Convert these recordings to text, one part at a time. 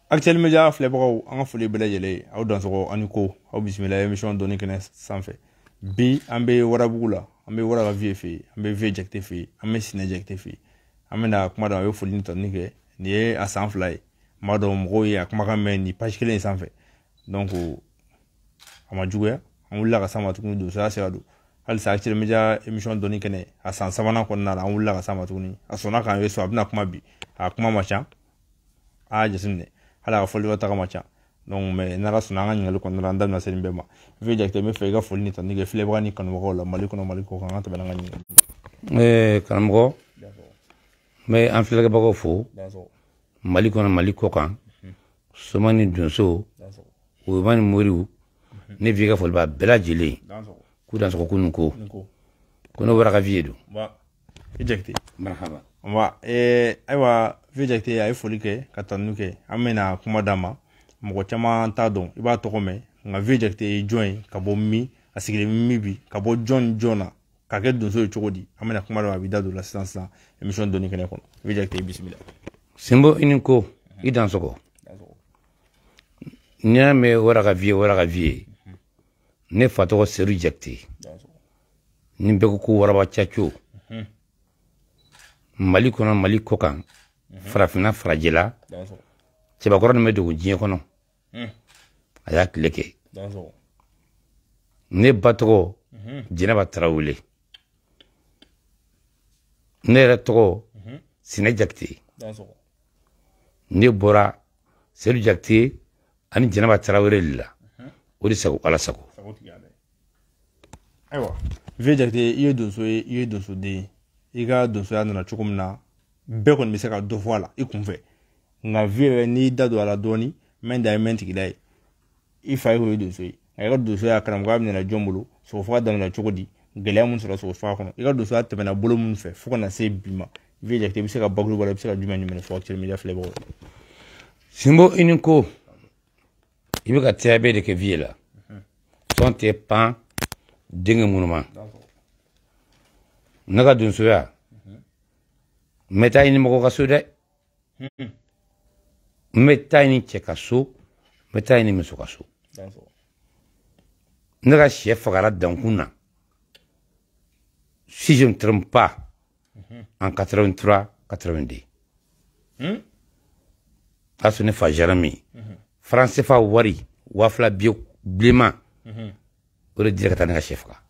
Actuel Media filɛbagaw, an ka foli bɛɛ lajɛlen, aw dansɔgɔ ani ko aw bisimila émission dɔnni kɛnɛ sanfɛ. Bi an bɛ Warabugu la, an bɛ Wara ka vieux fɛ yen, an bɛ vieux Jakite fɛ yen, an bɛ Sinɛ Jakite fɛ yen. An bɛna kuma d'a ma, a bɛ foli ni tanuni kɛ. Nin ye a san 2 ye, n b'a dɔn mɔgɔw ye a kumakan mɛn nin page kelen in sanfɛ. Donc a ma juguya, an wulila ka s'a ma tuguni, donsoya sira don. Halisa Actuel Media émission dɔnni kɛnɛ a san 3nan kɔnɔna la, an wulila ka s'a ma tuguni. A sɔnna k'an ye so, a bɛna kuma bi, a kuma ma ca, a y'a jateminɛ hali a ka fɔli taga ma ca. Donc mais n'Ala sɔnna, an ka ɲininkali kɔnɔna la, an da bɛna se nin bɛɛ ma. Vieux Jakite, n bɛ fɛ i ka foli ni tanuni kɛ filɛbaga ni kanubagaw la, Mali kɔnɔ, Mali kɔ kan, an ka tɛmɛ n'an ka ɲininkali. Karamɔgɔ, n bɛ an filɛbagaw fo Mali kɔnɔ, Mali kɔ kan, soma ni donso, woyoma ni moriw. Ne vieux ka foli b'a bɛɛ lajɛlen, k'u dansɔgɔ k'u ni ko ko ne Wara ka vieux don. I Jakite. Marhaba. Wa ayiwa, vieux Jakite a ye foli kɛ ka tanuni kɛ. An bɛna kuma d'a ma, mɔgɔ caman t'a dɔn, i b'a tɔgɔ mɛn, nka vieux Jakite ye jɔn ye, ka bɔ min, a sigilen min bi, ka bɔ jɔn ni jɔn na, ka kɛ donso ye cogo di? An bɛna kuma d'a ma, a b'i da don la sisan sisan émission dɔnni kɛnɛ kɔnɔ. Vieux Jakite, i bisimila. Sinbo, i ni ko, i dansɔgɔ. N'i y'a mɛn Wara ka vieux, Wara ka vieux, ne fa tɔgɔ Sedu Jakite, ni bɛɛ ko ko Waraba Caco, Mali kɔnɔ, Mali kɔ kan, farafinna, farajɛla, cɛbakɔrɔ nin bɛ dogo diɲɛ kɔnɔ, a y'a tile kɛ. Ne ba tɔgɔ Jɛnɛba Tarawele, ne yɛrɛ tɔgɔ Sinɛ Jakite. Ne bɔra Sedu Jakite ani Jɛnɛba Tarawele de la, o de sago Ala sago. Ayiwa, vieux Jakite, i ye donso ye, i ye donsoden ye. I ka donsoya nana cogo min na, bɛɛ kɔni bɛ se ka dɔ fɔ a la i kunfɛ, nka vieux yɛrɛ, n'i da don a la dɔɔni, mɛn da ye mɛn tigila ye. I fa ye o ye donso ye, nka i ka donsoya karamɔgɔya bɛna jɔn bolo? Sogofaga daminɛ cogo di? Gɛlɛya mun sɔrɔ sogofaga kɔnɔ? I ka donsoya tɛmɛna bolo minnu fɛ fo ka na se bi ma? Vieux Jakite, i bɛ se ka bakuruba la, i bɛ se ka jumɛn jumɛn fɔ Actuel Media filɛbagaw ye? Sinbo, i ni ko, i bɛ ka TAB de kɛ vieux la, sɔn tɛ pan denkɛ minnu ma. Ne ka donsoya, n bɛ taa ɲini mɔgɔ ka so dɛ, n bɛ taa ɲini cɛ ka so, n bɛ taa ɲini muso ka so. Ne ka sɛ fagara dankun na, si je ne me trompe pas, en 83 82. A sɔrɔ ne fa Jarami, franc CFA wari 2000 biye bilenman, o de dira ka taa ne ka sɛ faga.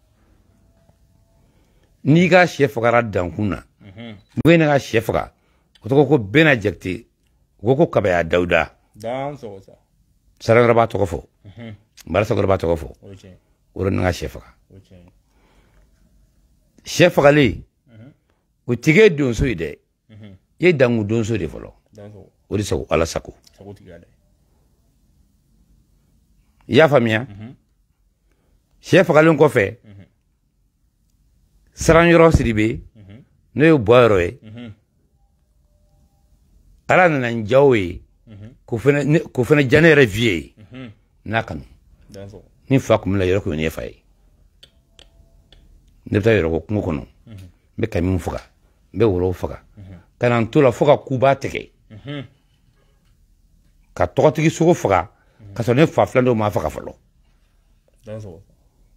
N'i ka sɛ fagara dankun na, n'u ye ne ka sɛ faga, o tɔgɔ ko Bena Jakite, o ko ko Kabaya Dawuda. Sarakɔrɔ b'a tɔgɔ fɔ, Barasakɔrɔ b'a tɔgɔ fɔ, o de ne ka sɛ faga. Sɛ fagalen, o tigi ye donso ye dɛ, i ye dankun donso de fɔlɔ, o de sago Ala sago. I y'a faamuya? Sɛ fagalen kɔfɛ, Saranyɔrɔ Sidibe, n'o ye Buwa yɔrɔ ye, Ala nana n jaw ye, k'o fana diya ne yɛrɛ vieux ye n'a kanu. Ni fa kun bɛ la yɔrɔ kun ye ne fa ye. Ne bɛ taa yɔrɔ kungo kɔnɔ, n bɛ kamiw faga, n bɛ worow faga, ka na n to la fo ka kuba tigɛ, ka tɔgɔtigi sogo faga, ka sɔrɔ ne fa filan dɔw ma faga fɔlɔ.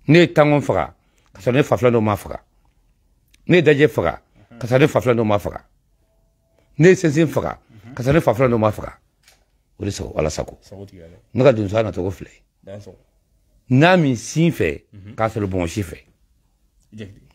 Ne ye tangon faga, ka sɔrɔ ne fa filan dɔw ma faga. Ne ye dajɛ faga, ka sɔrɔ ne fa filan dɔw ma faga. Ne ye sensen faga, ka sɔrɔ ne fa filan dɔw ma faga. O de sago Ala sago. Ne ka donsoya nacogo filɛ. N'a min sin fɛ, k'a sɔrɔ bɔn si fɛ.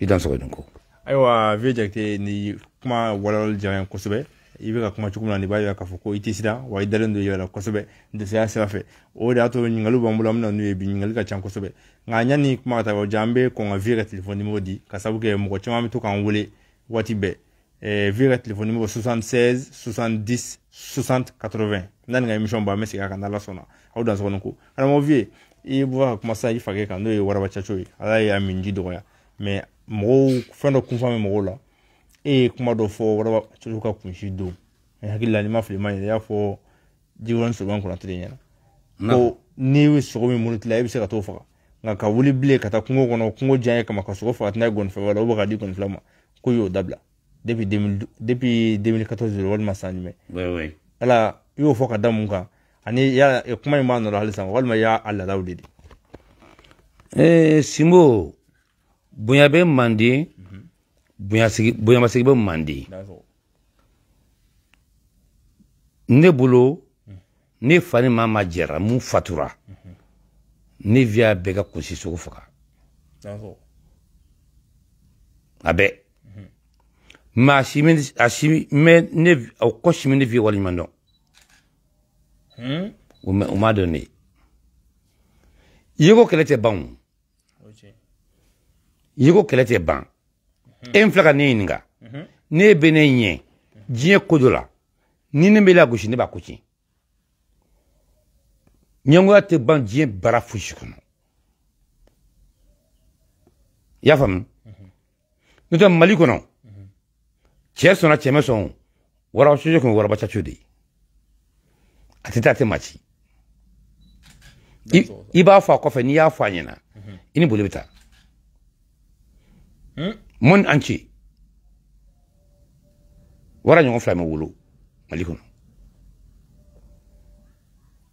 I dansɔgɔ nin ko. Ayiwa, vieux Jakite, ni kuma walawalali diyara n ye kosɛbɛ. I bɛ ka kuma cogo min na, nin b'a jira k'a fɔ ko i tɛ siran, wa i dalen don i yɛrɛ la kosɛbɛ donsoya sira fɛ. O de y'a to ɲininkaliw b'an bolo, an bɛna n'u ye bi, ɲininkali ka ca kosɛbɛ. Nka yanni kuma ka taa yɔrɔ jan, an bɛ kɔn ka vieux ka téléphone numéro di, ka sababu kɛ mɔgɔ caman bɛ to k'an wele waati bɛɛ. Vieux ka téléphone numéro 76 70 60 80. N'a nin ka émission ban, an bɛ segin a kan n'Ala sɔnna. Aw dansɔgɔ ni ko. Karamɔgɔ vieux, i bɔra ka kuma sisan i fakɛ kan, n'o ye Waraba Caco ye. Ala ye a minji dɔgɔya, mais mɔgɔw fɛn dɔ kunfa bɛ mɔgɔw la. E ye kuma dɔ fɔ Waraba Caco ka kunsi don, n hakili la, n'i ma fili ma ɲinɛ, i y'a fɔ Jikɔrɔni Sogoman Konate de ɲɛna ko n'i ye sogo min murutila, e bɛ se ka t'o faga, nka ka wuli bilen ka taa kungo kɔnɔ, kungo diya kama, ka sogo faga n'a ye gɔnifɛ wala ka di gɔnifila ma, ko i y'o dabila depuis 2014 walima san jumɛn? Ala, i y'o fɔ ka da mun kan? Ani ya kuma in b'a nɔ la halisa walima y'a laadaw de di? Sinbo, bonya bɛ manden, bonyamasigi bɛ manden. Ne bolo, ne fa ni maa ma jɛra mun fatura, ne viya bɛɛ ka kunsi sogo faga. A bɛɛ. Mais a si mɛ ne o kɔ si ne viya waleɲuman dɔn. O m'a dɔn ne. Yeko kɛlɛ tɛ ban o. Yeko kɛlɛ tɛ ban. E n filɛ ka ne ɲininka. Ne bɛ ne ɲɛ diɲɛ ko dɔ la. Ni ne bɛ lagosi ne b'a ko tiɲɛ. Ɲɛngoya tɛ ban diɲɛ baara fosi kɔnɔ. I y'a faamu? N'o tɛ Mali kɔnɔ, cɛ sɔnna cɛ ma sɔn o, waraba sojo kun ye waraba caco de ye. A tɛ taa a tɛ maa ci. I b'a fɔ a kɔfɛ, n'i y'a fɔ a ɲɛna, i ni boli bɛ taa. Monde entier. Wara ɲɔgɔn fila ma wolo Mali kɔnɔ.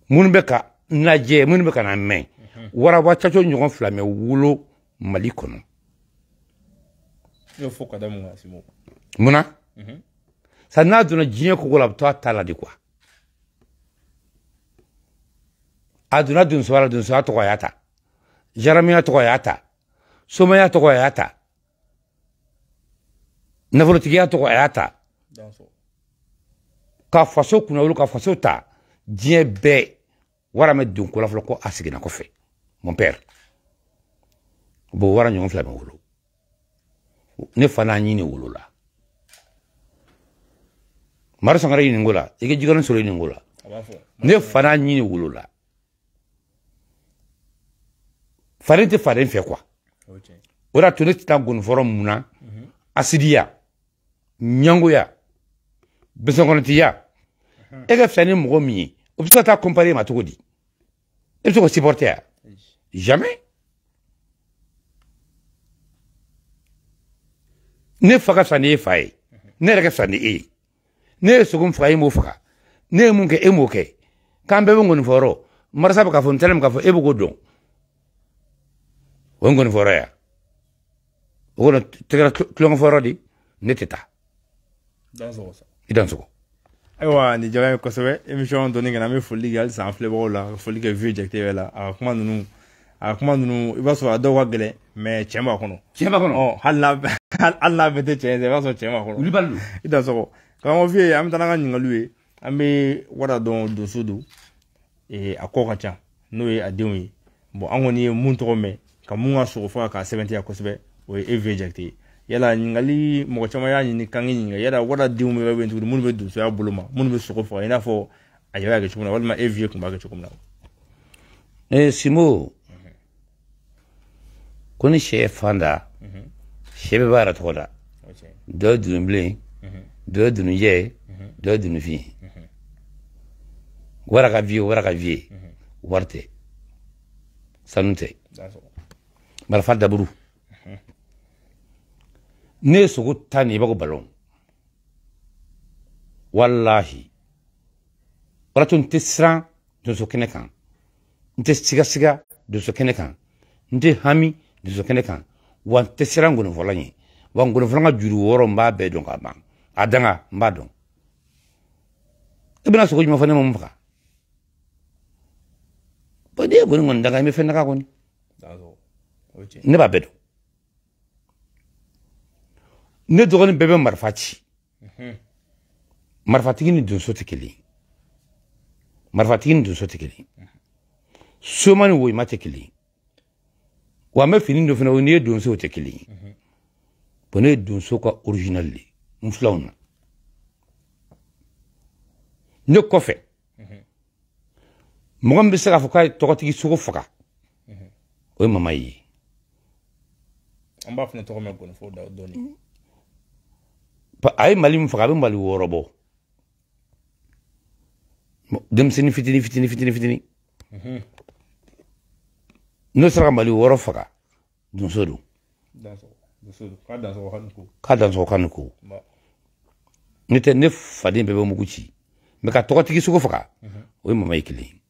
Minnu bɛ ka lajɛ, minnu bɛ ka na mɛn, waraba caco ɲɔgɔn fila ma wolo Mali kɔnɔ. Munna? Sa n'a donna diɲɛ koko la, a bɛ to a ta la de quoi. A donna donsoya la, donsoya tɔgɔ a y'a ta. Jaramiya tɔgɔ a y'a ta. Somaya tɔgɔ a y'a ta. Nafolotigiya tɔgɔ a y'a ta. Ka faso kunnawolo, ka faso ta, diɲɛ bɛɛ wara mɛ don ko la fɔlɔ ko a seginna kɔfɛ. Mon père. Bon, wara ɲɔgɔn fila bɛ wolo. Ne fa n'a ɲini wolo la. Mari Sankara ɲininko la, i ka jikɔrɔni sɔrɔ ɲininko la. Ne fa n'a ɲini wolo la. Faden tɛ faden fɛ quoi. O de y'a to ne tɛ taa gɔnifɔrɔ mun na, asidiya, ɲangoya, besɔnkɔnɔtigiya. E ka fisa ni mɔgɔ min ye, o bɛ se ka taa comparer ma cogo di? E bɛ se k'o supporter ya? Jamais. Ne fa ka fisa ni e fa ye, ne yɛrɛ ka fisa ni e ye. Ne ye sogo min faga, e m'o faga. Ne ye mun kɛ, e m'o kɛ. K'an bɛɛ bɛ ngɔnifɔyɔrɔ, marasa bɛ k'a fɔ, n tɛnɛ bɛ k'a fɔ, e bɛ k'o dɔn. O ye ngɔnifɔyɔrɔ ye. O kɔnɔ tɛgɛrɛ tulonkɛfɔyɔrɔ de, ne tɛ taa. I dansogo. Ayiwa, nin diyara n ye kosɛbɛ. Émission dɔɔni kɛnɛ, an bɛ foli kɛ halisa an filɛbagaw la, ka foli kɛ Vieux Jakite yɛrɛ la. A ka kuma ninnu, i b'a sɔrɔ a dɔw ka gɛlɛn, mais tiɲɛ b'a kɔnɔ. Tiɲɛ b'a kɔnɔ. Hali n'a bɛɛ tɛ tiɲɛ ye, i b'a sɔrɔ tiɲɛ b'a kɔnɔ. Wulibali don. I dansogo. Karamɔgɔ Vieux, an bɛ taa n'an ka ɲininkaliw ye. An bɛ wara dɔn donso don, a kɔ ka ca, n'o ye a denw ye. Bon, an kɔni ye mun tɔgɔ mɛn, ka mun ka sogo faga k'a sɛbɛntiya kosɛbɛ, o ye e Vieux Jakite ye. Yala ɲininkali mɔgɔ caman y'a ɲini k'an k'i ɲininka, yala wara denw bɛ yen tuguni minnu bɛ donsoya bolo ma, minnu bɛ sogo faga i n'a fɔ a yɛrɛ y'a kɛ cogo min na, walima e Vieux tun b'a kɛ cogo min na? Simo, ko ni sɛ ye fan da, sɛ bɛɛ b'a yɛrɛ tɔgɔ da. Dɔ ye dununbilen, dɔ ye dununjɛ ye, dɔ ye dununfin ye. Wara ka Vieux, wara ka Vieux, wari tɛ, sanu tɛ, marifa daburu. Ne ye sogo ta nin i b'a ko balon. Walahi. O de y'a to n tɛ siran donso kɛnɛ kan, n tɛ sigasiga donso kɛnɛ kan, n tɛ hami donso kɛnɛ kan, wa n tɛ siran ngɔnifɔla ɲɛ. Wa ngɔnifɔla ka juru wɔɔrɔ n b'a bɛɛ dɔn ka ban. A danga n b'a dɔn. E bɛna sogo jumɛn fɔ ne ma mun faga? Bon, n'i ye ngɔni kɔni danga, i bɛ fɛn daga kɔni. Ne b'a bɛɛ dɔn. Ne dɔgɔnin bɛɛ bɛ marifa ci. Marifatigi ni donso tɛ kelen ye. Marifatigi ni donso tɛ kelen ye. Soma ni woyima tɛ kelen ye. Wa n bɛ fini dɔ fana, o n'i ye donso o tɛ kelen ye. Bon, ne ye donso ka original de ye, n filaw na. Ne kɔfɛ, mɔgɔ min bɛ se k'a fɔ k'a ye tɔgɔtigi sogo faga, o ye mama ye. An b'a fana tɔgɔ mɛn gɔnifɔ dɔɔni. A ye Mali min faga, a bɛ Mali wɔɔrɔ bɔ. Denmisɛnnin fitinin fitinin fitinin fitinin. N'o sera ka Mali wɔɔrɔ faga, donso don. K'a dansɔgɔ k'a ni ko. Ne tɛ, ne faden bɛɛ bɛ mugu ci. Mais ka tɔgɔtigi sogo faga, O ye mama ye kelen ye.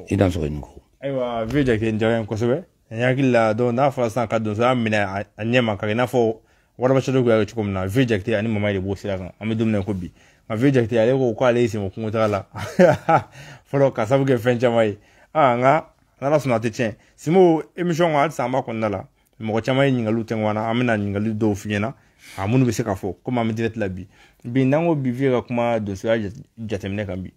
I dansogo i ni ko. Ayiwa Vieux Jakite nin diyara n ye kosɛbɛ. N hakili la donc n'a fɔra sisan ka donsoya minɛ a ɲɛ ma ka kɛ i n'a fɔ waraba cɛdɔ y'a kɛ cogo min na, Vieux Jakite ani mama de b'o sira kan. An bɛ don min na ko bi, nka Vieux Jakite ale ko k'ale y'i sen bɔ kungo taga la fɔlɔ ka sababu kɛ fɛn caman ye. Nka n'Ala sɔnna a tɛ tiɲɛ. Simo émission kɔnɔ halisa an b'a kɔnɔna la, mɔgɔ caman ye ɲininkaliw tɛŋu an na, an bɛna ɲininkali dɔw f'i ɲɛna a minnu bɛ se ka fɔ komi an bɛ direct la bi. Bi n'an ko bi Vieux ka kuma donsoya jateminɛ kan bi,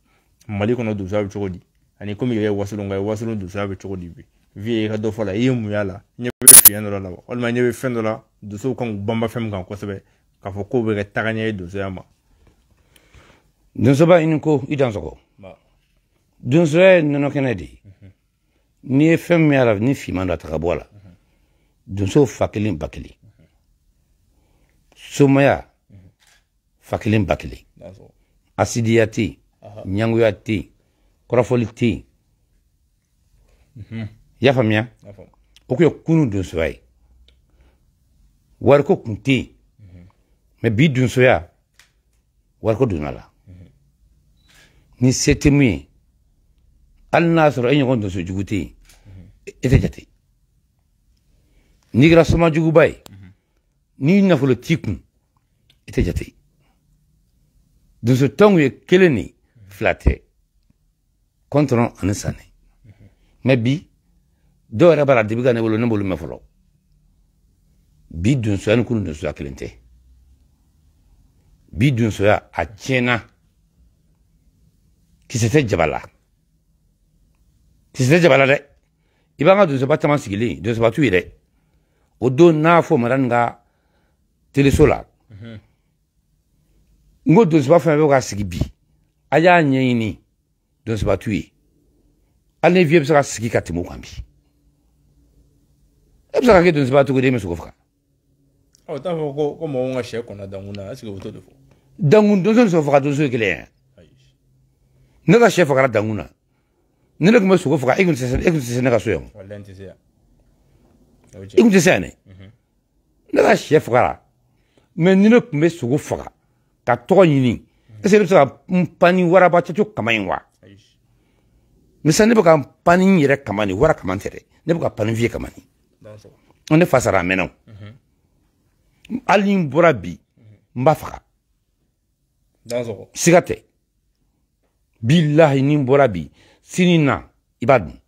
Mali kɔnɔ donsoya bɛ cogo di, ani komi yɛrɛ ye wasolon ka ye, wasolon donsoya bɛ cogo di bi? Vieux i ka dɔ fɔ la, i ye mun y'a la? Ɲɛ bɛ fiɲɛ dɔ la wa, walima ɲɛ bɛ fɛn dɔ la donsow kan k'u banba fɛn min kan kosɛbɛ k'a fɔ k'o bɛ kɛ tagaɲɛ ye donsoya ma? Donsoba i ni ko, i dansɔgɔ. Donsoya ye nɔnɔ kɛnɛ de ye. N'i ye fɛn min y'a la ni finman don a ta ka bɔ a la. Donso fa kelen ba kelen. Somaya fa kelen ba kelen. Asidiya tɛ yen, ɲangoya tɛ yen, kɔrɔfɔli tɛ yen. I y'a faamuya? O kun ye kunun donsoya ye. Wariko kun tɛ yen. Mɛ bi donsoya wariko donna la. Ni se tɛ mun ye, hali n'a sɔrɔ e ɲɔgɔn donso jugu tɛ yen, e tɛ jate. N'i kɛra somajuguba ye, n'i nafolo t'i kun, i tɛ jate. Donso tɔnw ye kelen ni fila tɛ, kɔntɔrɔn ani sanni. Mɛ bi dɔw yɛrɛ b'a la dibi ka ne bolo, ne b'olu mɛn fɔlɔ. Bi donsoya ni kunun donsoya kelen tɛ. Bi donsoya a tiɲɛna, kisɛ tɛ jaba la, kisɛ tɛ jaba la dɛ. I b'an ka donsoba caman sigilen, donsoba t'u ye dɛ. O don n'a fɔ mara nin ka teleso la, n ko donsoba fɛn fɛn bɛ ka sigi bi, a y'a ɲɛɲini, donsoba t'u ye. Hali ni Vieux bɛ se ka sigi ka tɛmɛ o kan bi. E bɛ se ka kɛ donsoba cogo di, e bɛ sogo faga? O t'a fɔ ko mɔgɔw ka sɛ kɔnɔ dankun na, est ce que o t'o de fɔ? Dankun donso ni sogo faga donso ye kelen ye. Ne ka sɛ fagara dankun na, ni ne tun bɛ sogo faga, e tun tɛ se ne ka so yan. Walahi n tɛ se yan. I tun tɛ se yan dɛ. Ne ka sɛ fagara, mɛ ni ne tun bɛ sogo faga ka tɔgɔ ɲini, est ce que ne bɛ se ka n pan ni waraba cɛco kama in wa? Misali ne bɛ ka n pan ni n yɛrɛ kama nin, wara kama tɛ dɛ, ne bɛ ka pan ni Vieux kama nin. Ne fa sara a mɛnna o. Hali ni n bɔra bi, n b'a faga. Siga tɛ. Bilahi ni n bɔra bi, sini na i b'a dun.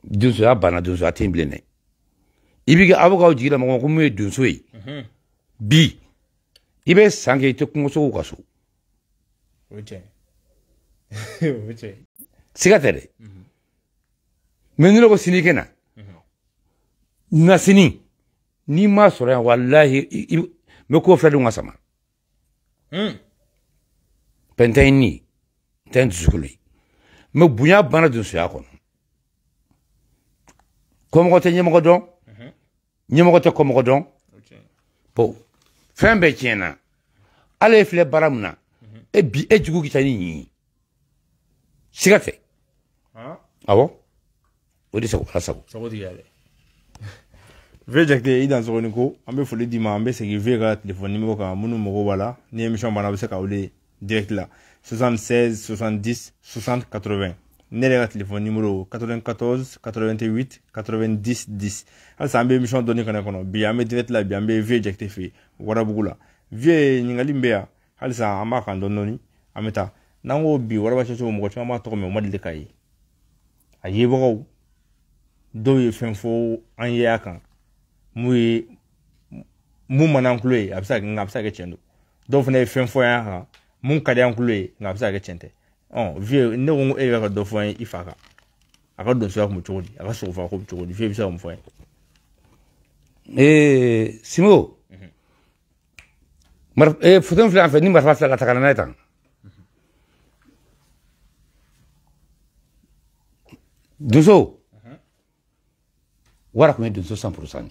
Donsoya banna, donsoya tɛ yen bilen dɛ. I b'i ka aw bɛ k'aw jigi da mɔgɔ ko mun ye donso ye. Bi i bɛ san kɛ i tɛ kungosogow ka so. Siga tɛ dɛ. Mɛ ni ne ko sini kɛ na, na sini n'i m'a sɔrɔ yan, walahi n bɛ ko filɛ denw ka sama. Pɛntɛn ye nin, n tɛ n dusukolo ye. Mɛ bonya banna donsoya kɔnɔ. Kɔmɔgɔ tɛ ɲɛmɔgɔ dɔn, ɲɛmɔgɔ tɛ kɔmɔgɔ dɔn. Bon, fɛn bɛɛ tiɲɛna. Ala ye filɛ baara min na, e bi e jugu kita ni ɲin ye. Siga tɛ. Awɔ, o de sago, Ala sago. Sago tigi dɛ. Vieux Jakite i dansogo ni ko, an bɛ foli d'i ma, an bɛ segin Vieux ka téléphone numéro kan, minnu mago b'a la, ni émission banna a bɛ se ka wele direct la 76 70 60 80. Ne yɛrɛ ka téléphone numéro 94 88 90 10. Halisa an bɛ émission dɔɔni kɛnɛ kɔnɔ bi, an bɛ direct la bi, an bɛ Vieux Jakite fɛ yen Warabugu la. Vieux ɲininkali min bɛ yan halisa an b'a kan dɔɔni dɔɔni, an bɛ taa. N'an ko bi waraba cɛcogo, mɔgɔ caman b'a tɔgɔ mɛn, o ma deli k'a ye. A yebagaw dɔw ye fɛn fɔ an ye a kan, mun ye mun man d'an tulo ye, a bɛ se ka kɛ, nka a bɛ se ka kɛ tiɲɛ don. Dɔw fana ye fɛn fɔ an kan mun ka di an tulo ye, nka a bɛ se ka kɛ tiɲɛ tɛ. Vieux ne ko e bɛ ka dɔ fɔ an ye i fa kan, a ka donsoya kun bɛ cogo di, a ka sogo faga ko bɛ cogo di, Vieux bɛ se ka mun fɔ an ye? Simo, photo filɛ an fɛ ni marifa filɛ ka ta ka na n'a ye tan. Donso wara kun ye donso 100% de.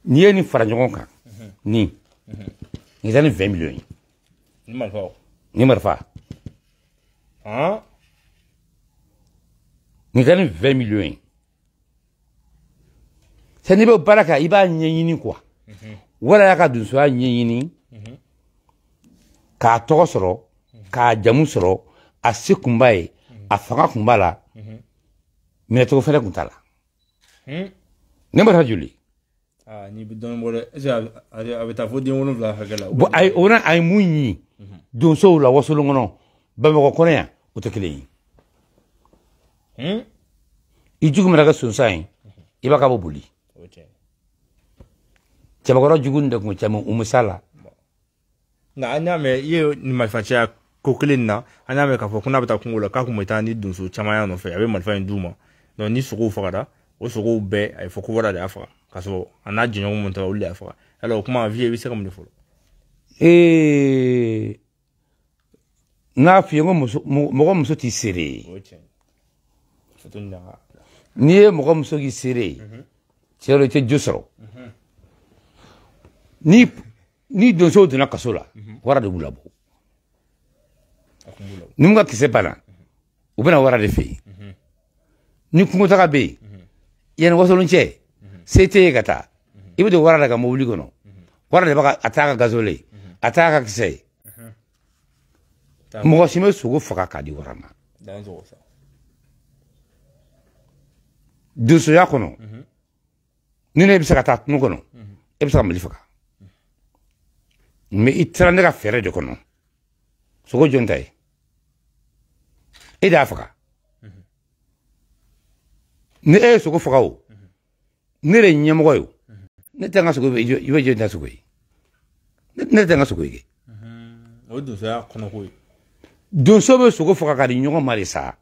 N'i ye nin fara ɲɔgɔn kan, nin taa ni 20 millions ye. Ni marifa o. Ni marifa. Nin taa ni 20 millions ye. C'est n'i bɛ baara kɛ, i b'a ɲɛɲini quoi. Wala y'a ka donsoya ɲɛɲini k'a tɔgɔ sɔrɔ. K'a jamu sɔrɔ, a se kun b'a ye, a fanga kun b'a la, minɛcogo fɛnɛ kun t'a la. Ne ma taa joli. Ni bɛ dɔɔnin bɔ dɛ, est ce que a bɛ taa fo den 7 hakɛ la? Bon, ayi, o na a ye mun ɲi donsow la Wasolon kɔnɔ, Bamakɔ kɔnɔ yan, o tɛ kelen ye. I jugu mana kɛ sonsan ye, i b'a k'a bɔ boli. Cɛbakɔrɔ jugu nin de kun caman u ma s'a la. Nka an y'a mɛn i ye nin marifacɛya ko kelen na, an y'a mɛn k'a fɔ ko n'a bɛ taa kungo la, k'a kun bɛ taa ni donso caman y'a nɔfɛ, a bɛ marifa in d'u ma. Donc ni sogow fagara, o sogow bɛɛ a ye fɔ ko wara de y'a faga, k'a sɔrɔ a n'a jɛɲɔgɔn mun taara, olu de y'a faga. Alors o kuma, vieux, i bɛ se ka mun de fɔ? N'a f'i ye ko muso, mɔgɔ muso t'i seere ye. N'i ye mɔgɔ muso k'i seere ye, tiɲɛ don, i tɛ jo sɔrɔ. Ni donsow donna kaso la, wara de b'u labɔ. Ni mun ka kisɛ banna, u bɛna wara de fɛ yen. Ni kungotaga bɛ yen, yanni Wasolon cɛ, se tɛ yen ka taa, i bɛ don wara de ka mobili kɔnɔ. Wara de b'a a t'a ka gazole, a t'a ka kisɛ ye. Mɔgɔ si bɛ sogo faga k'a di wara ma. Donsoya kɔnɔ, ni ne bɛ se ka taa kungo kɔnɔ, e bɛ se ka Mali faga. Mais i taara ne ka fɛɛrɛ de kɔnɔ. Sogo jɔn ta ye? E de y'a faga. Ni e ye sogo faga o, ne de ye ɲɛmɔgɔ ye o. Ne tɛ n ka sogo, i bɛ jɔn ta sogo ye? Ne tɛ n ka sogo ye kɛ. O ye donsoya kɔnɔko ye. Donso bɛ sogo faga ka di ɲɔgɔn ma de sa.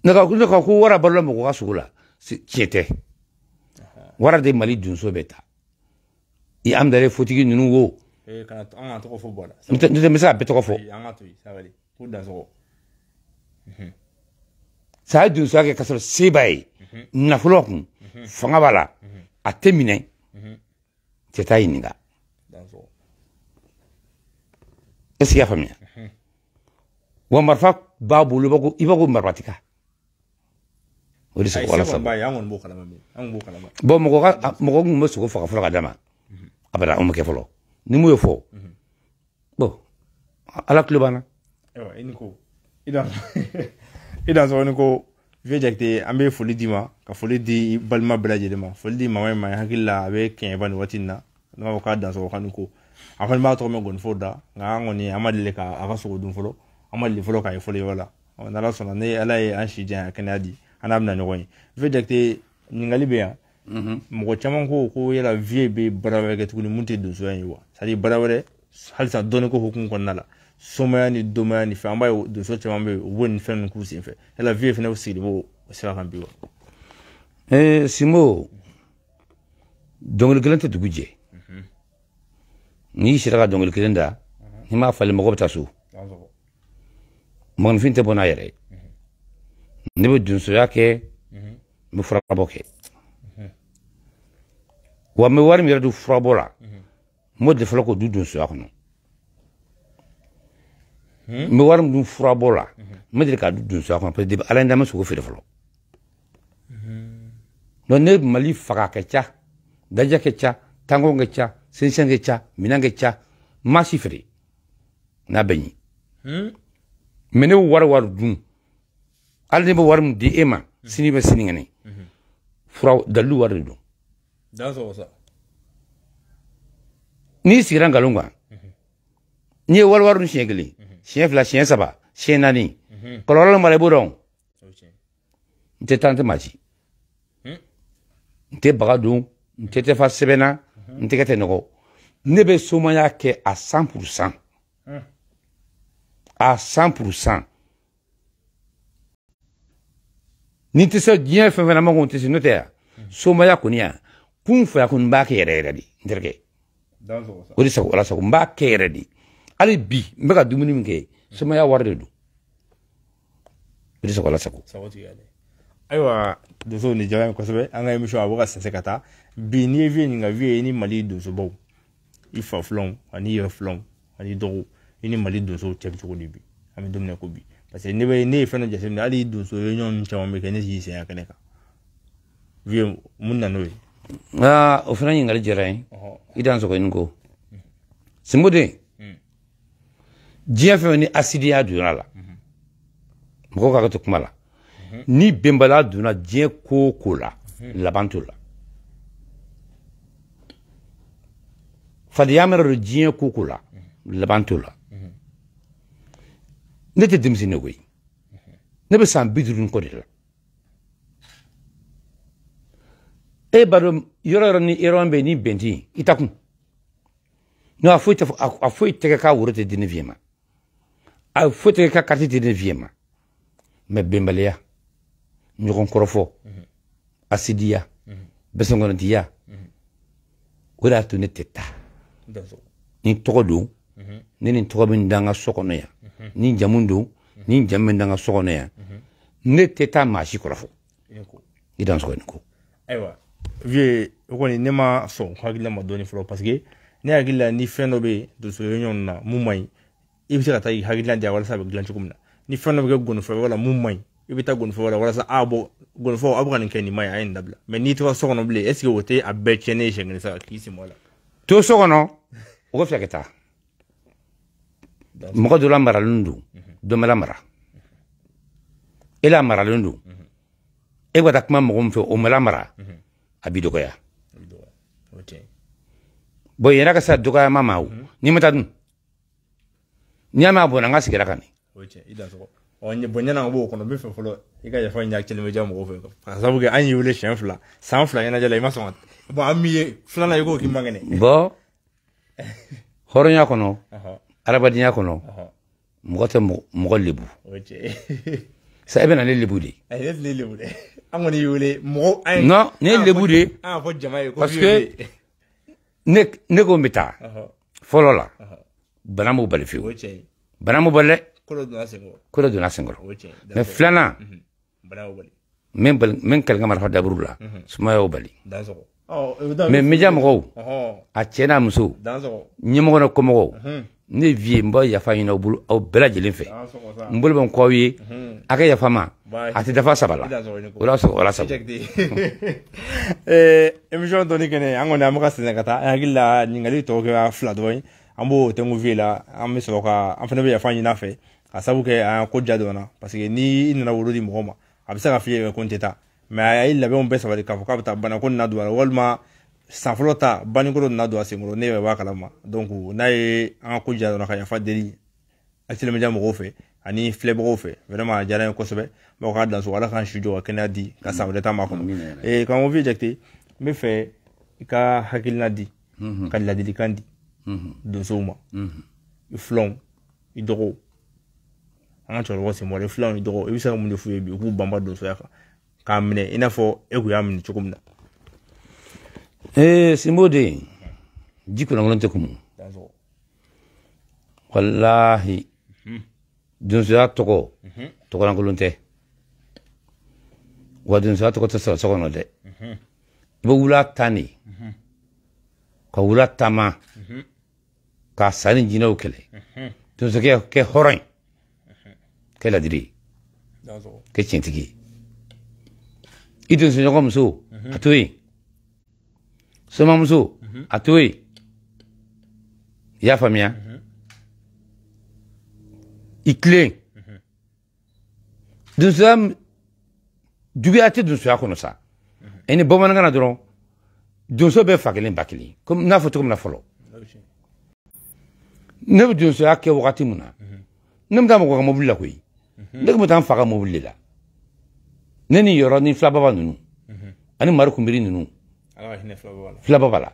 Ne ka ko wara balola mɔgɔ ka sogo la, tiɲɛ tɛ. Wara de Mali donso bɛ ta. I Amdale fotigi ninnu wo. An ka tɔgɔ fɔ bɔ la. N tɛ n bɛ se ka bɛɛ tɔgɔ fɔ. An ka to yen, sabali. Ko dansɔgɔ. Sa ye donsoya kɛ k'a sɔrɔ se b'a ye, nafolo kun, fanga b'a la, a tɛ minɛ, cɛ t'a ɲininka. Est ce que i y'a faamuya? Wa marifa b'a bolo, i b'a ko marifatika. O de sago Ala sago. Bon, mɔgɔ kun bɛ sogo faga fɔlɔ ka d'a ma. Abada, o ma kɛ fɔlɔ. Ni mun y'o fɔ, bon, Ala tulo b'an na. Ayiwa, i ni ko. I dansɔgɔ ni ko. Vieux Jakite, an bɛ foli d'i ma, ka foli di i balima bɛɛ lajɛlen ma, foli di mama in ma, hakili la a bɛ Kɛɲɛba nin waati in na, n'an b'a fɔ k'a dansɔgɔ k'a ni ko. A kɔni b'a tɔgɔ mɛn gɔnifɔw da, nka an kɔni an ma deli k'a ka sogo dun fɔlɔ, an ma deli fɔlɔ k'a ye fɔlɔ yɔrɔ la. N'Ala sɔnna, ni Ala ye an si janya kɛnɛya di, an n'a bɛna ɲɔgɔn ye. Vieux Jakite, ɲininkali bɛ yan. Mɔgɔ caman ko yala vieux bɛ baara wɛrɛ kɛ tuguni mun tɛ donsoya ye wa? C'est à dire baara wɛrɛ halisa dɔnni ko hukumu kɔnɔna la, somaya ni domaya ni fɛn, an b'a ye donso caman bɛ yen, u b'o ni fɛn ninnu k'u senfɛ. Yala vieux fana sigilen b'o sira kan bi wa? Simo, dɔnkili kelen tɛ dugu jɛ. N'i sera ka dɔnkili kelen da, n'i m'a falen, mɔgɔ bɛ taa so. Mɔgɔninfin tɛ bɔ n'a yɛrɛ ye. Ne bɛ donsoya kɛ, n bɛ furabɔ kɛ. Wa n bɛ wari min yɛrɛ don furabɔ la, n b'o de fɔlɔ k'o dun donsoya kɔnɔ. N bɛ wari min dun furabɔ la, n bɛ deli k'a dun donsoya kɔnɔ, parce que depuis Ala ye n da, n bɛ sogo feere fɔlɔ. Donc ne Mali faga ka ca, dajɛ ka ca, tango ka ca, sensɛn ka ca, minɛn ka ca, n m'a si feere n'a bɛ ɲi. Mais ne bɛ wari dun, hali ne bɛ wari min di e ma, sini bɛ sinikɛnɛ, fura dalilu wari de don. N'i sigira nkalon kan, n'i ye wari dun siɲɛ kelen, siɲɛ fila, siɲɛ saba, siɲɛ naani, kɔlɔlɔ min b'a la i b'o dɔn. N tɛ taa, n tɛ maa ci, n tɛ baga don, n tɛ tɛfa sɛbɛn na, n tɛgɛ tɛ nɔgɔ. Ne bɛ somaya kɛ à 100%. À 100%. Ni tɛ se diɲɛ fɛn fɛn na, ma ko n tɛ se, n'o tɛ yan. Somaya kɔni yan, kun fɛ kɔni n b'a kɛ yɛrɛ yɛrɛ de, n terikɛ. O de sago Ala sago, n b'a kɛ yɛrɛ de. Hali bi n bɛ ka dumuni min kɛ, somaya wari de don. O de sago Ala sago. Ayiwa, donsow ni diyara n ye kosɛbɛ. An ka émission a bɛ ka sɛnsɛn ka taa. Bi n'i ye vieux ɲininka, vieux i ni Mali donsobaw, i fa filanw ani i yɛrɛ filanw ani dɔgɔw, i ni Mali donsow cɛ bɛ cogo di bi? An bɛ don min na ko bi. Parce que ne ye fɛn dɔ jateminɛ, hali donso réunion caman bɛ kɛ, ne sigi sen kɛnɛ kan. Vieux, mun na n'o ye? Aa, o fana ɲininkali diyara n ye. I dan sɔgɔ i ni ko. Sinboden, Diɲɛ fɛn ni asidiya donna la mɔgɔw ka to kuma la ni bɛnbaliya donna diɲɛ ko o ko la laban t'o la fadenya mana don diɲɛ ko o ko la laban t'o la ne tɛ denmisɛnnin ye koyi ne bɛ san 50 ni kɔ de la e b'a dɔn yɔrɔ yɔrɔ ni erreur bɛ yen ni bɛn tɛ yen i ta kun non a foyi tɛ a foyi tɛ kɛ k'a woro tɛ di ne vieux ma a foyi tɛ kɛ k'a carte tɛ di ne vieux ma mais bɛnbaliya ɲɔgɔn kɔrɔfɔ asidiya bɛsɛnkɔnɔtiya o de y'a to ne tɛ taa ni tɔgɔ don ne ni tɔgɔ bɛ da n ka so kɔnɔ yan ni jamu don ni jamu bɛ da n ka so kɔnɔ yan ne tɛ taa maa si kɔrɔfɔ i dan sɔgɔ ni ko. Ayiwa vieux o kɔni ne ma sɔn hakilina ma dɔɔni fɔlɔ parce que ne hakili la ni fɛn dɔ bɛ yen donso ɲɔgɔn na mun man ɲi i bɛ se ka taa i hakilina di walasa a bɛ dilan cogo min na ni fɛn dɔ bɛ kɛ gɔnifɔ wala mun man ɲi i bɛ taa gɔnifɔ la walasa a bɔ gɔnifɔ aw bɛ ka nin kɛ nin man ɲi a ye nin dabila mais n'i tora so kɔnɔ bilen est ce que o tɛ a bɛɛ tiɲɛnen ye siɲɛ kelen sa k'i sen bɔ a la. To so kɔnɔ o ka fisa ka taa mɔgɔ dɔ la maralen don dɔ ma lamara e la maralen don e bɛ taa kuma mɔgɔ min fɛ o ma lamara a b'i dɔgɔya bon yɛrɛ ka se dɔgɔyama ma o n'i ma taa dun n'i y'a mɛn a bɔnna n ka sigira ka nin. Bon ɲɛna an b'o kɔnɔ n bɛ fɛ fɔlɔ i ka yafa ɲini Actuel Media mɔgɔw fɛ ka sababu kɛ an y'i wele siɲɛ 2 san 2 ɲɛnajɛ la i ma sɔn ka bon an m'i ye filanan i ko k'i man kɛnɛ. Bon hɔrɔnya kɔnɔ adamadenya kɔnɔ mɔgɔ tɛ mɔgɔ lebu. Sa e bɛ na ne lebu de. Ayi ne tɛ ne lebu dɛ an kɔni y'i wele mɔgɔ an ye. Non ne ye lebu de. An y'a fɔ jama ye ko parce que ne ko n bɛ taa fɔlɔ la bana m'o bali fiyewu bana m'o bali dɛ. Ko dɔ donna senkɔrɔ. Ko dɔ donna senkɔrɔ. Mais filanan n bɛ kɛlɛ ka marifa daburu la sumaya y'o bali. Mais media mɔgɔw a cɛ n'a muso ɲɛmɔgɔ n'a kɔmɔgɔw ne vieux n b'a yafa ɲini aw bolo aw bɛɛ lajɛlen fɛ n bolo bɛ n kɔ aw ye a ka yafa ma a tɛ dafa 3 la o la sɔgɔ o la sago. Émission dɔɔni kɛnɛ an kɔni an bɛ ka sɛnɛ ka taa an hakili la ɲininkali tɔ kɛra 2 dɔrɔn ye an b'o tɛnku vieux la an bɛ sɔrɔ ka an fana bɛ yafa ɲini a fɛ ka sababu kɛ an ko ja dɔn na parce que ni i nana woro di mɔgɔ ma a bɛ se ka f'i ye ko n tɛ taa mais a ye labɛnw bɛɛ sabati k'a fɔ k'a bɛ taa banako nin na don a la walima san fɔlɔ ta bannikoro nana don a senkɔrɔ ne yɛrɛ b'a kalama donc n'a ye an ka ko ja dɔrɔn ka yafa deli Actuel Media mɔgɔw fɛ ani filɛbagaw fɛ vraiment a diyara n ye kosɛbɛ n b'aw k'a danso ala k'an si jɔ ka kɛnɛya di ka san wɛrɛ ta ma kɔnɔ. Karamɔgɔ Vieux Jakite n bɛ fɛ i ka hakilina di ka ladilikan di donsow ma i filanw i dɔgɔw an ka cɛkɔrɔbaw sen bɔra i filanw i dɔgɔw i bɛ se ka mun de f'u ye bi u k'u banba donsoya kan k'a minɛ i n'a fɔ e kun y'a minɛ cogo min na. Sinbo den ji kolonkolon tɛ kumu walahi donsoya tɔgɔ tɔgɔlankolon tɛ wa donsoya tɔgɔ tɛ sɔrɔ so kɔnɔ dɛ i bɛ wula tan de ka wula taama ka sa ni jinɛw kɛlɛ donsokɛ kɛ hɔrɔn ye kɛ ladiri ye kɛ tiɲɛtigi ye i donsoɲɔgɔn muso a to yen somamuso a to yen i y'a faamuya i tilen donsoya juguya tɛ donsoya kɔnɔ sa i ni bamanankan na dɔrɔn donso bɛɛ fa kelen ba kelen komi n y'a fɔ cogo min na fɔlɔ ne bɛ donsoya kɛ wagati min na ne bɛ taa mɔgɔ ka mobili la koyi ne tun bɛ taa n fa ka mobili de la ne ni yɔrɔ ni filababa ninnu ani mari kunbiri ninnu filababa la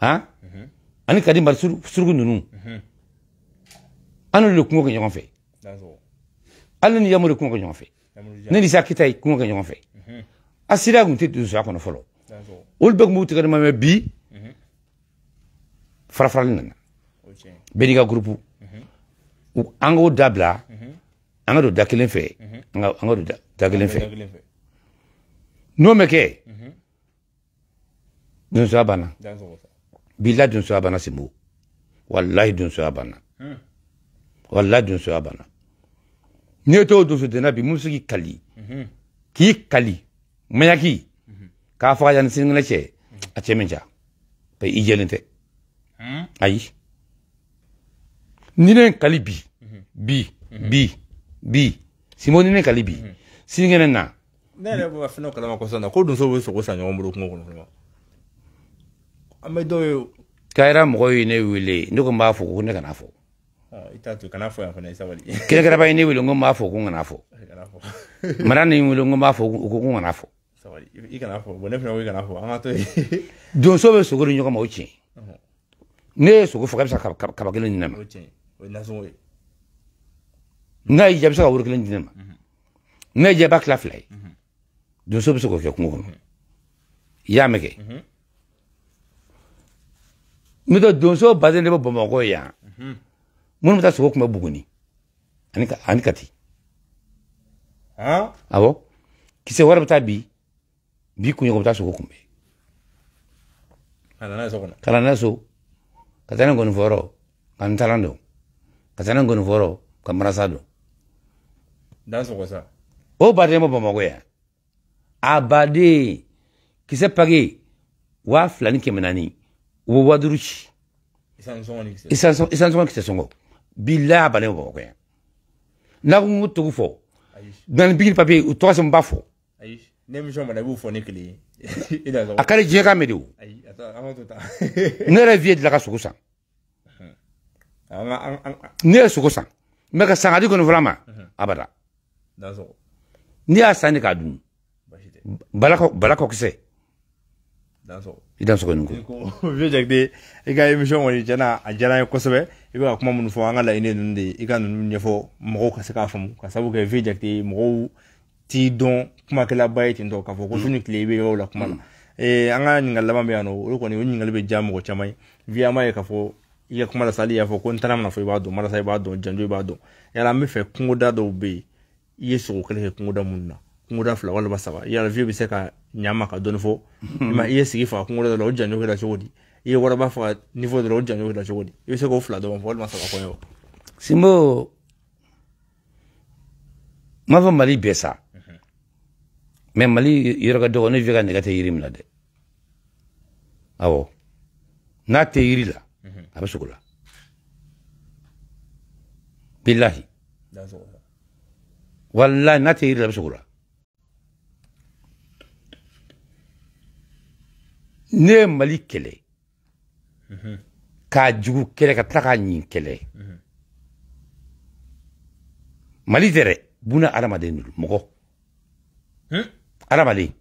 han ani kadi mari suruku ninnu an n'olu de kungo kɛ ɲɔgɔn fɛ hali ni yamu de kungo kɛ ɲɔgɔn fɛ ne ni sakita ye kungo kɛ ɲɔgɔn fɛ a sira tun tɛ donsoya kɔnɔ fɔlɔ olu bɛɛ tun b'u tigɛ ni ma mɛ bi farafarali nana bɛɛ n'i ka gurupu an k'o dabila an ka don da kelen fɛ an ka don da kelen fɛ n'o ma kɛ donsoya banna bilahi donsoya banna Sinbo walahi donsoya banna walahi donsoya banna n'i ye t'o donso denna bi mun bɛ se k'i kali k'i kali maɲaki k'a faga yanni sinikɛnɛ cɛ a cɛ min ca parce que i jɛlen tɛ ayi Ni ne kali bi bi bi bi Simbo ni ne kali bi sinikɛnɛ na. Ne yɛrɛ bɛ ka fɛn dɔ kalama kɔsɔn na ko donso bɛ sogo san ɲɔgɔn bolo kungo kɔnɔ. An bɛ dɔw ye. Kayira mɔgɔw ye ne wele ne ko n b'a fɔ ko ne kana fɔ. I t'a to kana fɔ yan fana i sabali. Kɛnɛkɛrɛba ye ne wele n ko n b'a fɔ ko n kana fɔ. Mara ni wele n ko n b'a fɔ u ko ko n kana fɔ. Sabali i kana fɔ bon ne fana ko i kana fɔ an ka to yen. Donso bɛ sogo di ɲɔgɔn ma o tiɲɛ. Ne ye sogo faga i bɛ se ka kaba kelen di ne ma. O tiɲɛ o ye nasɔngɔ ye. N'a y'i diya i bɛ se ka woro kelen di ne ma. N'a y'i diya i b'a tila fila ye. Donso bɛ se k'o kɛ kungo kɔnɔ. I y'a mɛn kɛ. N'o tɛ donso baden de bɛ Bamakɔ yan. Minnu bɛ taa sogo kunbɛ Buguni ani Kati. Awɔ kisɛ wɛrɛ bɛ taa bi kunɲɔgɔn bɛ taa sogo kunbɛ. Ka na n'a ye so kɔnɔ. Ka na n'a ye so ka taa ni ngɔnifɔyɔrɔ ka n talan don ka taa ni ngɔnifɔyɔrɔ ka marasa don. Dan sogo sa. O baden bɛ Bamakɔ yan. A baden kisɛ pake 2400 u bɛ 5000 ci. Isan sɔngɔ kisɛ sɔngɔ. Bilahi a baden bɛ Bamakɔ yan. N'a ko n ko togo fɔ. Nka ni bigili papiye u tɔgɔ sɛbɛn n b'a fɔ. Ayi ne émission mana i b'o fɔ ne kelen ye. A ka di diɲɛ ka mɛn de o. Ayi an ka to tan. Ne yɛrɛ vie dilan ka sogo san. Ne ye sogo san. Mɛ ka san ka di kɔni ma abada. N'i y'a san de k'a dun. Bala kɔkisɛ. I dan sogo nin ko. Vieux Diakité i ka émission kɔni tiɲɛna a diyara n ye kosɛbɛ. I bɛ ka kuma minnu fɔ an ka laɲini ninnu de ye i ka ninnu ɲɛfɔ mɔgɔw ka se k'a faamu ka sababu kɛ Vieux Diakité mɔgɔw t'i dɔn kumakɛlaba ye ten tɔ k'a fɔ ko su ni tile i bɛ yɔrɔw la kuma la. An ka ɲininkali laban bɛ yan nɔ o kɔni o ɲininkali bɛ diya mɔgɔ caman ye. Vieux an b'a ye k'a fɔ i ka kuma la sa hali i y'a fɔ ko n taara mana fɔ i b'a dɔn marasa i b'a dɔn janjo i b'a dɔn. Yala an bɛ fɛ kungoda dɔw bɛ yen i ye sogo kɛlɛ kɛ kungoda minnu na. Kungoda fila walima saba yala Vieux bɛ se ka ɲa ma ka dɔɔni fɔ i ye sigi faga kungoda dɔ la o janjo kɛra cogo di i ye waraba faga niveau dɔ la o janjo kɛra cogo di i bɛ se k'o fila dɔrɔn fɔ walima saba fɔ n ye wa. Simbo n m'a fɔ Mali bɛɛ sa mɛ Mali yɔrɔ ka dɔgɔ ne Vieux ka nɛgɛ tɛ yiri min na dɛ awɔ n'a tɛ yiri la a bɛ sogo la bilahi walahi n'a tɛ yiri la a bɛ sogo la. Ne ye Mali kɛlɛ k'a jugu kɛlɛ ka tila k'a ɲin kɛlɛ Mali tɛ dɛ buna adamaden don mɔgɔ adamaden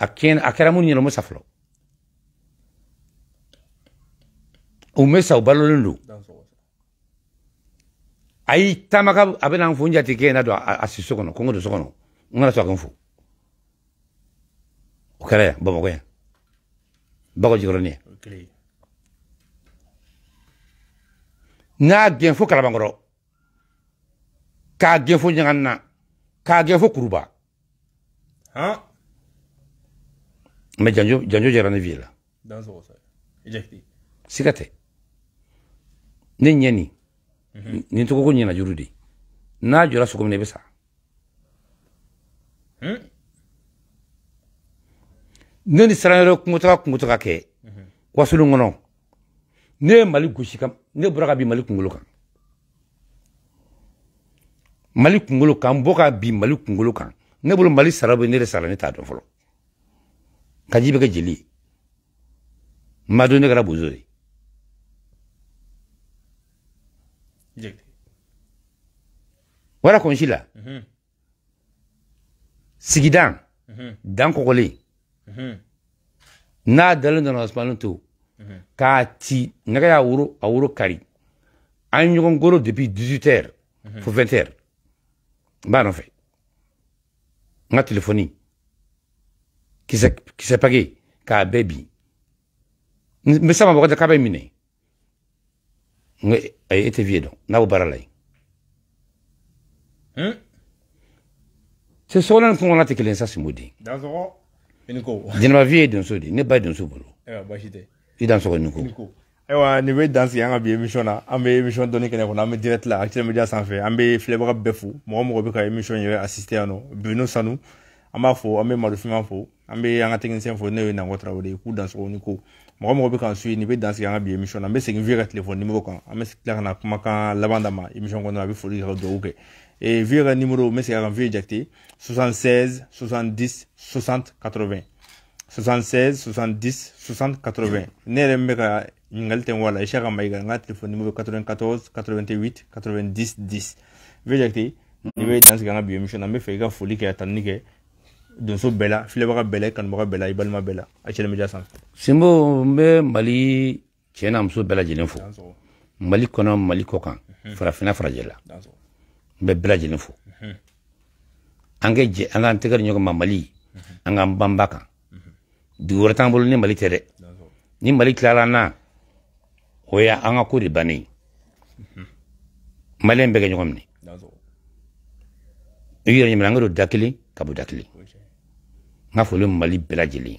a kɛra minnu ɲɛna u ma sa fɔlɔ u ma sa u balolen don a y'i taama ka a bɛna n fo n jatigikɛ in na don a si so kɔnɔ ko n ka don so kɔnɔ n kana sɔn a ka n fo o kɛra yan Bamakɔ yan. Bakɔ Jikɔrɔni n'a gɛn fo Kalabankɔrɔ k'a gɛn fo Ɲaganna k'a gɛn fo Kuruba mɛ janjo jɛra ne Vieux la siga tɛ ne ɲɛ nin nin tɔgɔ ko ɲɛna juru de n'a jɔra sogo min na i bɛ sa. Ne ni siran kungotaga kɛ wasolon kɔnɔ ne ye Mali gosi ka ne bɔra ka bin Mali kunkolo kan Mali kunkolo kan n bɔ ka bin Mali kunkolo kan ne bolo Mali sara bɛ ne de sara ne t'a dɔn fɔlɔ ka ji bɛ kɛ jeli ye n ma dɔn ne kɛra bozo ye. Wara kɔnsi la sigidan dan kɔgɔlen n'a dalen donna Usumani to k'a ci nɛgɛ y'a woro a woro kari an ye ɲɔgɔn goro depuis 18 heures fo 20 heures n b'a nɔfɛ n ka telefɔni kisɛ pake k'a bɛɛ bin n bɛ sama mɔgɔ tɛ k'a bɛ minɛ n ko ayi e tɛ Vieux dɔn n'a bɛ baara la yen. Se sokɔnɔ ni kungo kɔnɔ tɛ kelen sa Simbo den. Jɛnɛba Vieux ye donso de ye ne ba ye donso bolo. I dan sɔgɔ ni ko. Ayiwa nin bɛ dan sigi an ka bi émission na an bɛ émission dɔnni kɛnɛ kɔnɔ an bɛ direct la Actuel Media sanfɛ an bɛ filɛbaga bɛɛ fo mɔgɔ mɔgɔ bɛ ka émission yɛrɛ assister yan nɔ Bruno Sanu an b'a fo an bɛ Madu Finman fo an bɛ an ka technicien fo n'o ye Nango Tarawele ye k'u dan sɔgɔ ni ko. Mɔgɔ mɔgɔ bɛ k'an suit, nin bɛ dan sigi an ka bi émission na. N bɛ segin Vieux ka téléphone numéro kan, an bɛ tila ka na kumakan laban d'a ma émission kɔnɔna na, a bɛ foli kɛ ka dugawu kɛ. Et Vieux ka numéro, n bɛ segin a kan, Vieux Jakite, 76 70 60 80, 76 70 60 80. Ne yɛrɛ min bɛ ka ɲininkali tɛ n la, Isaka Mayiga, n ka téléphone numéro 94 88 90 10. Vieux Jakite, nin bɛ dan sigi an ka bi émission na. N bɛ fɛ i ka foli kɛ, ka tanuni kɛ donso bɛɛ la, filɛbaga bɛɛ la, i kanubaga bɛɛ la, i balima bɛɛ la, Actuel Media sanfɛ. Sinbo, n bɛ Mali cɛ n'a muso bɛɛ lajɛlen fo, Mali kɔnɔ, Mali kɔ kan, farafinna, farajɛla, n bɛ bɛɛ lajɛlen fo. An kɛ jɛ, an k'an tɛgɛ di ɲɔgɔn ma, Mali, an k'an banba kan. Dugu wɛrɛ t'an bolo ni Mali tɛ dɛ. Ni Mali tilara an na, o ye an ka ko de bannen ye. Maliyɛn bɛɛ kɛ ɲɔgɔn minɛ, i yɛrɛ ɲininka, an ka don da kelen ka bɔ da kelen. N ka foli bɛ Mali bɛɛ lajɛlen,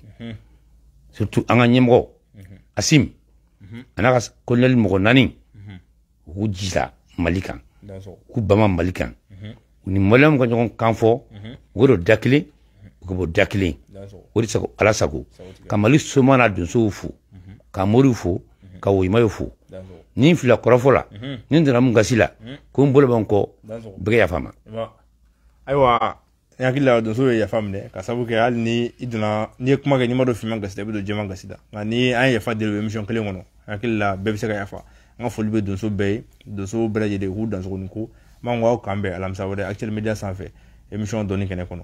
surtout an ka ɲɛmɔgɔ Assimi a n'a ka colonel mɔgɔ naani, u k'u jija Mali kan, u k'u bama Mali kan, u ni maliyɛnw ka ɲɔgɔn kan fɔ, u ka don da kelen, u ka bɔ da kelen. O de sago, Ala sago. Ka Mali soma n'a donsow fo, ka moriw fo, ka woyimaw fo. Ni n filila kɔrɔfɔ la, ni n donna mun gasi la, ko n bolo bɛ n kɔ, bɛɛ ka yafa n ma. Ayiwa, n hakili la donso ye yafa minɛ, ka sababu kɛ hali ni i donna, n'i ye kuma kɛ, n'i ma don finman gasi la, i bɛ don jɛman gasi la. Nka ni an ye yafa deli o émission kelen kɔnɔ, n hakili la bɛɛ bɛ se ka yafa. An ka foli bɛ donso bɛɛ ye, donso bɛɛ lajɛlen k'u dansogo ni ko n b'an ko aw k'an bɛn alamisa wɛrɛ Actuel Media sanfɛ, émission dɔnni kɛnɛ kɔnɔ.